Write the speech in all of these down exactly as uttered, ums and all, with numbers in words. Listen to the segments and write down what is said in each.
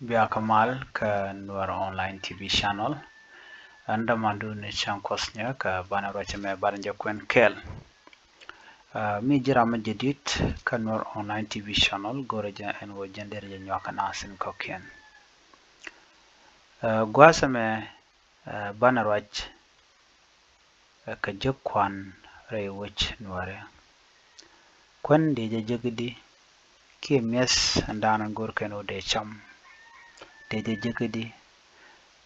Biakä mal kä Nuɛr Online T V Channel. Ɛn dämandu ni cäŋ Kuɔth nyɛ kä banɛ ruac ɛmɛ banɛ jɛ kuɛn kɛɛl. Ah, mi ji̱ ram mi jadid kä Nuɛr Online T V Channel, go̱rɛ jɛ ɛn wä jɛn derɛ jɛ nyuak kɛ nath in kɔ̱kiɛn. Ah, gua̱a̱th ɛmɛ, ah, banɛ ruac ɛ kɛ jek kuan rɛy wec Nuäri. Kuän dee jɛ jek i̱di, kiɛ mi̱eth ɛn da̱a̱n ɛn go̱r kɛn ɣöö dee cam, dee jɛ jek i̱di.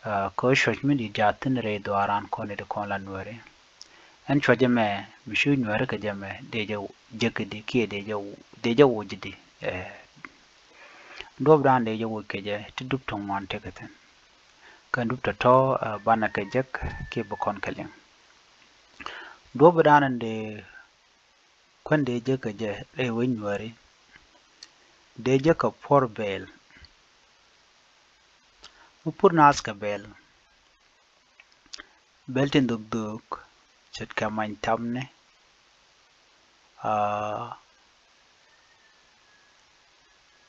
Ah, kɛ ɣöö cuɔ̱c mi di̱i̱t jaath thi̱n rɛy dhuaaran kɔn i̱di kɔn la Nuäri. Ɛn cuɔ̱c ɛmɛ mi cu Nuäri kɛ jɛ mɛ dee jɛ jek i̱di kiɛ dee jɛ, dee jɛ woc i̱di. Eh, duɔ̱ɔ̱p da̱a̱n dee jɛ woc kɛ jɛ ti dup ti ŋuan tekɛ thi̱n. Kɛn dup tɔ̱tɔ̱, ah, banɛ kɛ jek kiɛ bi kɔn kɛ liŋ. Duɔ̱ɔ̱p da̱a̱n in dee kuän dee jek kɛ jɛ rɛy wec Nuäri, dee jek kɛ puɔ̱r bɛɛl. Mi pur naath kɛ bɛɛl, bɛl tin dhok dhok ce̱tkɛ many tamni. Ah,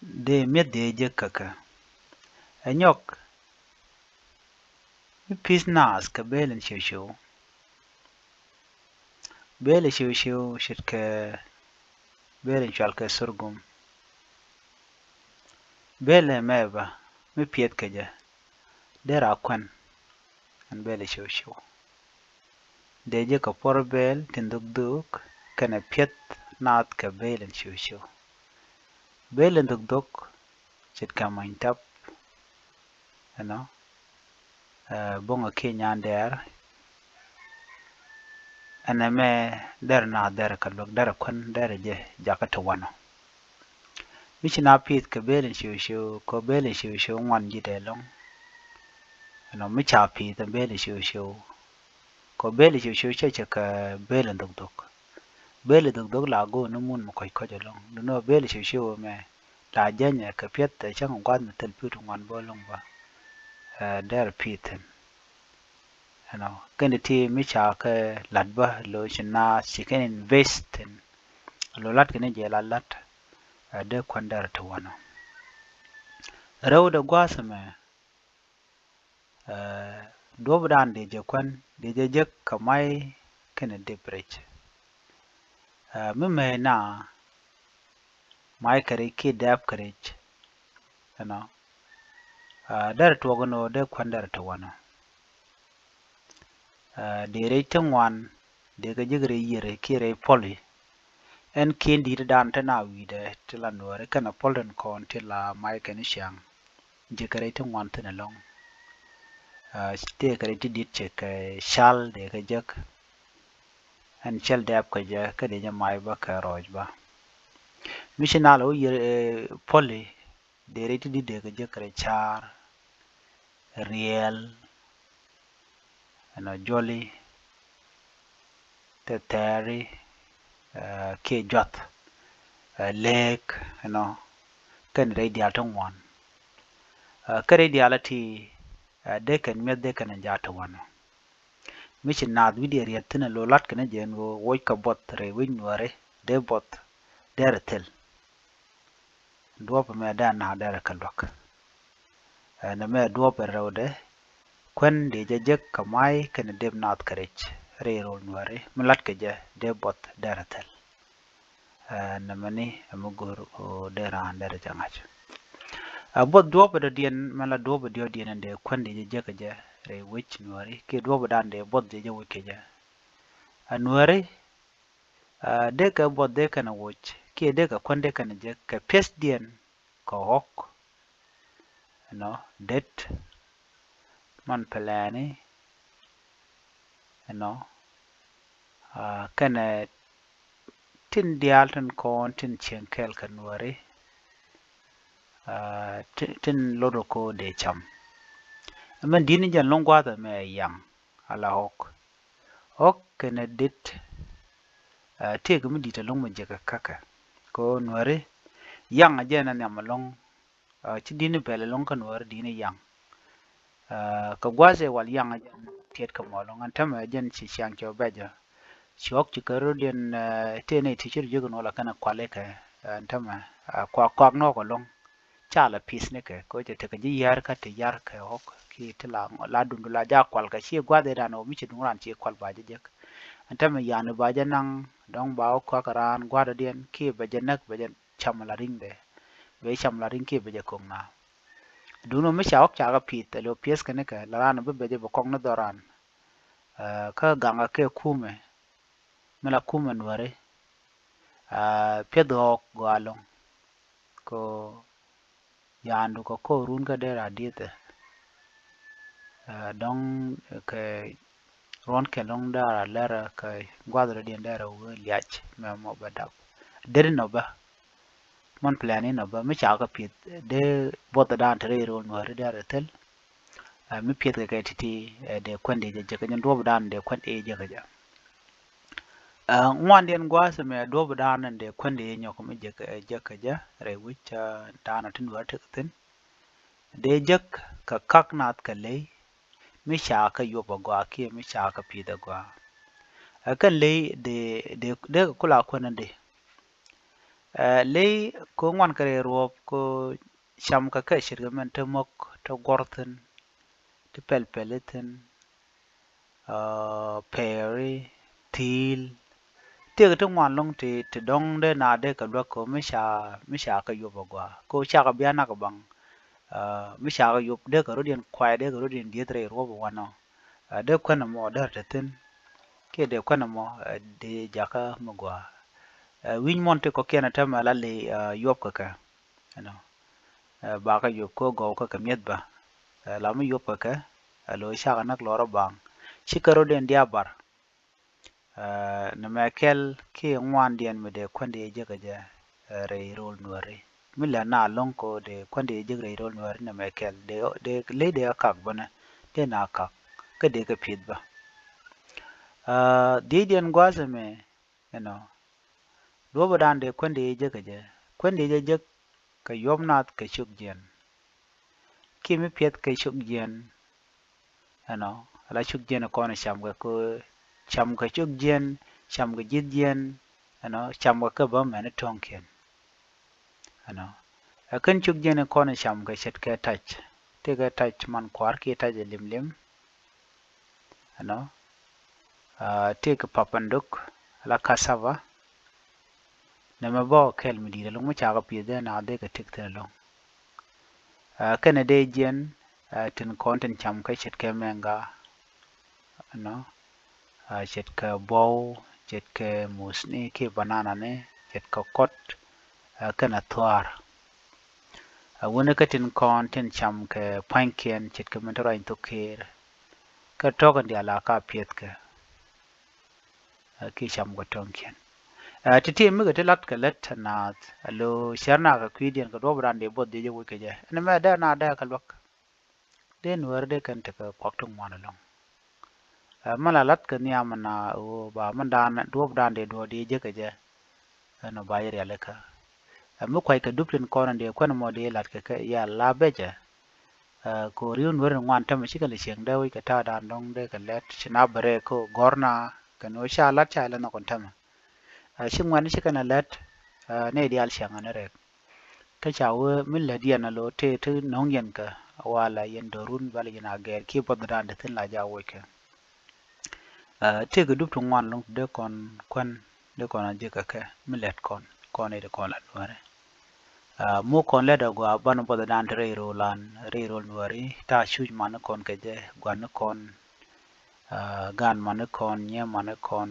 dee mi̱eth dee jek kä kɛ. Ɛ nyɔk mi pi̱th naath kɛ bɛl in ciw ciw. Bɛl in ciw ciw ce̱tkɛ bɛl in cual kɛ sorghum. Bɛl ɛmɛ bä mi piɛth kɛ jɛ, dee ra kuɛn ɛn bɛl in ciw ciw. Dee jek kɛ puɔr bɛl tin dhok dhok kɛnɛ piɛth naath kɛ bɛl in ciw ciw. Bɛl in dhok dhok ce̱tkɛ many tap, you know, eh, bo̱ŋ a kiɛ nyan dɛɛr. Ɛn ɛmɛ derɛ naath derɛ kɛ luäk, derɛ kuän, derɛ jɛ jakä ti wanɔ. Mi ci na pi̱th kɛ bɛl in ciw ciw, kɛ bɛl in ciw ciw ŋuan ji̱ dee lɔ̱ŋ. You know, mi ca pi̱th ɛn bɛl in ciw ciw, kɛ bɛl in ciw ciw cɛ cɛ kɛ bɛl in dhok dhok. Bɛl in dhok dhok la go̱o̱r ni mun mi kɔc kɔc ɛlɔ̱ŋ. Duundɛ bɛl in ciw ciw ɛmɛ la jänyɛ kɛ piɛth ɛ cäŋ gua̱th mi thil pi̱w ti ŋuan bä ɛlɔ̱ŋ bä. Eh, derɛ pi̱th thi̱n. You know, kɛn ti mi ca kɛ la̱t bä, lo ci naath ci kɛn invest thi̱n. Lo la̱t kɛn jɛ la la̱t, eh, dee kuän derɛ ti wanɔ. Rɛwdɛ gua̱a̱th ɛmɛ, eh, duɔ̱ɔ̱p da̱a̱n dee jɛ kuän, dee jɛ jek kɛ may kɛnɛ dep rɛc. Eh, mi mëë na may kɛ rɛc kiɛ dɛp kɛ rɛc, you know, ah, derɛ tuɔk ɛn ɣöö dee kuän derɛ ti wanɔ. Ah, dee rɛc ti ŋuan, dee kɛ jek rɛc yiëri kiɛ rɛc puɔli. Ɛn kiɛn di̱i̱t dan te na wi̱i̱dɛ ti la Nuääri kɛnɛ puɔl tin kɔn ti la may kɛn ciaŋ. Jek kɛ rɛc ti ŋuan thi̱n ɛlɔ̱ŋ. Ah, tëëkɛ rɛc ti di̱t cɛ kɛ cal dee kɛ jek. Ɛn cɛl dɛɛp kɛ jɛ kä dee jɛ may bä kɛ rɔɔc bä. Mi ci nal ɣöö yiëri, eh, puɔli, dee rɛc ti di̱t dee kɛ jek kɛ rɛc ca̱a̱r, riɛl, ɛnɔ juɔli, thɛthɛɛri, eh, kiɛ juath, eh, lëëk, ɛnɔ, kɛn rɛc diaal ti ŋuan. Eh, kɛn rɛc diaal ti, eh, dee kɛn mi̱eth dee kɛn jaat ti wanɔ. Mi ci naath wi̱cdiɛn riet thi̱n ɛ lo la̱t kɛn jɛ ɛn ɣöö woc kɛ buɔth rɛy wec Nuääri, dee buɔth derɛ thil. Duɔ̱ɔ̱p ɛmɛ dee a naath derɛ kɛ luäk. Ɛn ɛmɛ duɔ̱ɔ̱p ɛ rɛwdɛ, kuän dee jɛ jek kɛ may kɛnɛ dep naath kɛ rɛc rɛy rööl Nuääri, mi la̱t kɛ jɛ dee buɔth derɛ thil. Ɛn ɛmɛni ɛmɛ go̱o̱r ɣöö dee raan derɛ jɛ ŋa̱c. Ɛ buɔth duɔ̱ɔ̱p ɛ dɔ̱diɛn, mɛn la duɔ̱ɔ̱p ɛ diɔ̱kdiɛn ɛn dee kuän dee jɛ jek kɛ jɛ rɛy wec Nuääri, kiɛ duɔ̱ɔ̱p ɛ dan dee buɔth dee jɛ woc kɛ jɛ. Ɛ Nuääri, ah, dee kɛ buɔth dee kɛnɛ woc, kiɛ dee kɛ kuän dee kɛnɛ jek kɛ piɛthdiɛn kɛ ɣɔ̱k, ɛnɔ, det, man pɛlɛɛni, ɛnɔ, ah, kɛnɛ tin diaal tin kɔn tin cieŋ kɛɛl kɛ Nuääri, ah, ti-, tin lot ɔ ko dee cam. Ɛmɛn di̱t ni jɛn lo̱ŋ gua̱a̱th ɛmɛ yaŋ ala ɣɔ̱k. Ɣɔ̱k kɛnɛ det, ah, tëëkɛ mi di̱t ɛlɔ̱ŋ mi jekɛ käkɛ. Kɛ ɣöö Nuääri yaŋ ɛ jɛn ɛ nhiam ɛlɔ̱ŋ, ah, ci di̱t ni bɛl ɛlɔ̱ŋ kä Nuääri di̱t ni yaŋ. Ah, kɛ gua̱a̱th ɛ wal yaŋ ɛ jɛn tiɛt kɛ mɔ ɛlɔ̱ŋ. Ɛn tämɛ ɛ jɛn ci ciaŋ cɛ bɛcä. Ci ɣɔ̱k ci kɛ rɔ̱diɛn, ah, tëë nɛy ti ci rɔ jiök ɛn ɣöö la kɛn ɛ kuali kɛ, ah, ɛn tämɛ, ah, kuak, kuak nɔɔk ɛlɔ̱ŋ. ca la pi̱th ni kɛ, kɛ ɣöö cɛ tekɛ ji̱ yär kä ti yar kɛ ɣɔk kiɛ ti la, la dundu la ja kual kɛ, ci gua̱dhidan ɣöö mi ci duŋ ran ci kual ba jɛ jek. Ɛn täämɛ yani ba jɛ naŋ, dɔ̱ŋ ba wä kuak raan gua̱dhidiɛn kiɛ bɛ jɛ näk, bɛ jɛ cam la ri̱ŋdɛ. Bɛ cam la ri̱ŋ kiɛ bɛ jɛ ko̱ŋ na. Duŋni mi ca ɣɔk ca kɛ pi̱th, ɛ lo̱ pi̱th kɛ ni kɛ, la raan bi bɛ jɛ bɛ kɔk ni dhɔran. Ɛ, kä gaŋ kɛ kɛ kumɛ, mi la kumɛ Nuääri. Ɛ, pi̱th ɣɔk gɔaa ɛlɔ̱ŋ. Kɛ ɣöö ya̱a̱ndu kɛ ko̱o̱run kä dee ra diethɛ. Ɛ, dɔ̱ŋ kɛ ruɔ̱n kɛ lɔ̱ŋ dee ra lɛrɛ kɛ gua̱th rɔ̱diɛn dee ra wee liac mɛ mɔ bɛ dap. Deri nɔ bä. Mɔn plan in ɔ bä mi ca kɛ pi̱th dee buɔth dan te rɛy rol Nuääri dee rɛ thil. Ɛ, mi pi̱th kɛ kɛ ti̱ti̱, ɛ, dee kuɛn dee jɛ jek kɛ jɛ duɔp dan dee kuɛn dee jek kɛ jɛ. Ɛ, ŋuandiɛn gua̱a̱th mɛ duɔp dan dee kuɛn dee nyɔk mi jek, ɛ, jek kɛ jɛ rɛy wi̱c, ɛ, dan ɔ ti Nuääri tekɛ thi̱n. Dee jek kɛ kak nath kɛ ley mi ca kɛ yuɔp agɔaa kiɛ mi ca kɛ pi̱th agɔaa. Ɛ, kɛn ley dee, dee, dee kɛ kula kuɛn dee. Ɛ, ley kɛ ŋuan kɛ rɛy ruɔp kɛ cam kɛ kɛ ce̱tkɛ mɛn te mɔk te guɔr thi̱n, te pɛlpɛli thi̱n, ɛ, pɛɛri, thi̱i̱l. Tëëkɛ ti ŋuan lɔ̱ŋ ti, ti dɔ̱ŋ dee na dee kɛ luäk kɛ mi ca, mi ca kɛ yuɔp agɔaa. Kɛ ca kɛ bia nak baŋ, ɛ, mi ca kɛ yuɔp dee kɛ rɔ̱diɛn kuay, dee kɛ rɔ̱diɛn dieth rɛy ruɔp wanɔ. Ɛ, dee kuɛn ɛmɔ dee rɛ te thi̱n. Kiɛ dee kuɛn ɛmɔ, ɛ, dee jakä mi gɔaa. Ɛ, wi̱ny muɔn ti kɔ̱kiɛn ɛ täämɛ la ley, ɛ, yuɔp kɛ kɛ. Ɛnɔ. Ɛ, bakɛ yuɔp kä gɔw kä kɛ mi̱eth bä. Ɛ, la mi yuɔp kɛ kɛ, ɛ, lo̱ cakɛ näk lɔrä baŋ. Cikɛ rɔ̱diɛn diaal bar. Ɛ, nɛmɛ kɛl kiɛ ŋuandiɛn mi dee kuɛn dee jek kɛ jɛ, ɛ, rɛy rol Nuääri. Mi lɛ na lo̱ŋ kɛ dee kuɛn dee jek rɛy rol Nuääri nɛmɛ kɛl. Dee, dee, ley dee kak bänɛ. Dee na kak. Kä dee kɛ pi̱th bä. Ɛ, dhiecdiɛn gua̱a̱th ɛmɛ, ɛnɔ. Duɔ̱ɔ̱p ɛ dan dee kuɛn dee jek kɛ jɛ. Kuɛn dee jɛ jek kɛ yuɔp nath kɛ cuk jiɛn. Kiɛ mi piɛth kɛ cuk jiɛn, ɛnɔ, ala cuk jiɛn kɔn cam kɛ kɛ, cam kɛ cuk jiɛn, cam kɛ ji̱th jiɛn, ɛnɔ, cam kɛ kɛ bä mɛn i̱ to̱ŋkiɛn. Ɛnɔ. Ɛ kɛn cuk jiɛn kɔn cam kɛ ce̱tkɛ tac. Tëëkɛ tac man kua̱r kiɛ tac ɛ limlim. Ɛnɔ. Ɛ, tëëkɛ papanduk, ala cassava. Nɛmɛ bä kɛl mi di̱i̱t ɛlɔ̱ŋ mi cakɛ pi̱th dee na dee kɛ tëk thi̱n ɛlɔ̱ŋ. Ɛ, kɛnɛ dee jiɛn, ɛ, tin kɔn tin cam kä ce̱tkɛ mɛŋga. Ɛnɔ. Ɛ, ce̱tkɛ buɔw, ce̱tkɛ musni kiɛ banana ni, ce̱tkɛ kɔt, ɛ, kɛnɛ thua̱a̱r. Ɛ, wäni kä tin kɔn tin cam kɛ pua̱nykiɛn, ce̱tkɛ min te ruany thok ker. Kä tɔ̱k in diaal a ka piɛthkɛ. Ɛ, kiɛ cam kɛ to̱ŋkiɛn. Ɛ, ti̱ti̱ mi kɛ ti lat kɛ lät naath, alo cär na kɛ kui̱diɛn kɛ duɔ̱ɔ̱p dan dee buɔth dee jɛ wec kɛ jɛ. Ɛn mɛ dee na dee kɛ luäk. Dee Nuääri dee kɛn tekɛ kuak ti ŋuan ɛlɔ̱ŋ. Ɛ, mɛ la lat kɛ nhiam na ɣöö ba mɛ dan duɔ̱ɔ̱p dan dee duɔ̱ɔ̱r dee jek kɛ jɛ. Ɛn ɔ ba jɛ rialikä. Ɛ, mi kuackɛ dup tin kɔn in dee kuɛn mɔ dee lat kɛ kɛ yal la becɛ. Ɛ, kɛ ɣöö ri̱w Nuääri ŋuan tämɛ cikɛ lɛ cieŋ dee wi̱c kɛ ta̱a̱ dan dɔ̱ŋ dee kɛ lɛt ci na bɛ rɛɛ kä gɔ̱r na kɛn ɣöö ca lat ca lɛ nhɔk in tämɛ. Ɛ, ci ŋuɛn ci kɛn ɛ lät, ɛ, nɛy diaal cäŋ ɛn rɛk. Kä ca wee mi lät yɛn ɛ lo̱ tëë ti no̱o̱ŋ yɛn kɛ wala yɛn do̱run bal yɛn a gɛɛr kiɛ buɔth dan dee thi̱n la ja woc kɛ. Ɛ, tëëkɛ dup ti ŋuan lo̱ŋ ti dee kɔn kuɛn dee kɔn a jek kɛ kɛ mi lät kɔn kɔn i̱ ti kɔn la Nuääri. Ɛ, muk kɔn lät a gɔaa banɛ buɔth dan ti rɛy rol an rɛy rol Nuääri ta̱a̱ cuc mani kɔn kɛ jɛ gua̱ni kɔn. Ɛ, gaan mani kɔn, nyiee mani kɔn.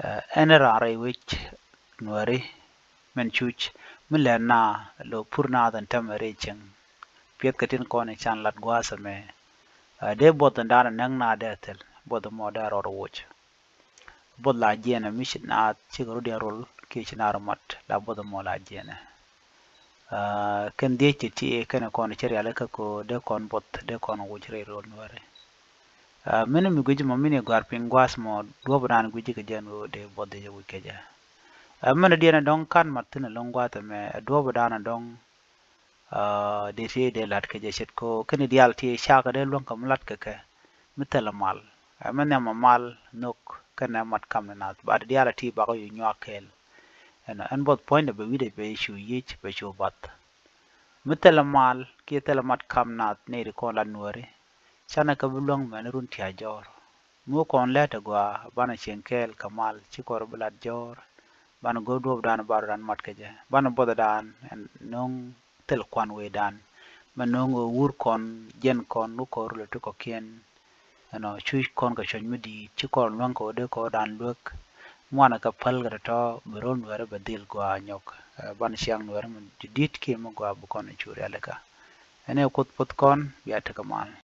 Ɛ, ɛn raan rɛy wec Nuääri min cuc mi lɛn na lo̱ pur naath ɛn tämɛ rɛy cieŋ. Piɛth kɛ tin kɔn in can lat gua̱a̱th ɛmɛ. Ɛ, dee buɔth in daanɔ näk na dee thil buɔth ɛmɔ dee rɔɔd woc. Buɔth la jiɛnɛ mi ci naath cikɛ rɔ̱diɛn rol kiɛ ci naath rɔ mat la buɔth ɛmɔ la jiɛnɛ. Aa, kɛn dhiec ti ti kɛn kɔn cɛ rialikä ko dee kɔn buɔth dee kɔn wuc rɛy rol Nuääri. Aa, mini mi guic mɔ mini gɔ̱a̱r piny gua̱a̱th mɔ duɔ̱ɔ̱p dan guic kɛ jɛn ɣöö dee buɔth dee jɛ wuc kɛ jɛ. Aa, mini diɛn dɔ̱ŋ kan mat thi̱n ɛlɔ̱ŋ gua̱a̱th ɛmɛ ɛ duɔ̱ɔ̱p dan dɔ̱ŋ, aa, dee ti dee lat kɛ jɛ ce̱t ko kɛn diaal ti cakɛ dee luäŋ kɛ mi lat kɛ kɛ mi thilɛ mal. Aa, mi nhiam mal nhök kɛnɛ mat kam ni nath bat diaal ti bakä yu nyuak kɛɛl. Ɛn, ɛn buɔth puɔ̱nydɛ bɛ wi̱cdɛ bɛ cu yic bɛ cu bath. Mi thilɛ mal kiɛ thilɛ mat kam nath nɛy ti kɔn lat Nuääri. Canɛ kɛ bi luäŋ mɛn run ti a jɔɔr. Mi wä kɔn lɛt a gɔaa banɛ cieŋ kɛɛl kɛ mal ci kɔr bi lat jɔɔr. Banɛ go̱o̱r duɔ̱ɔ̱pdan bar dan mat kɛ jɛ. Banɛ buɔthdan ɛn no̱o̱ŋ thil kuan wecdan. Mɛ no̱o̱ŋ ɣöö wur kɔn, jiɛn kɔn, wä kɔr rulɛ ti kɔ̱kiɛn. Ɛnɔ cuc kɔn kɛ cuɔ̱c mi di̱i̱t ci kɔn luäŋ kɛ wä dee kɔn dan luek. Ŋuanɛ kɛ päl kɛ tɔ̱tɔ̱ bɛ ro̱l Nuääri bɛ dhil gɔaa nyɔk. Ɛ, banɛ ciaŋ Nuääri mi di̱t kiɛ mi gɔaa bi kɔn cu rialikä. Ɛn ɛ Kuoth puɔth kɔn bia tekɛ mal.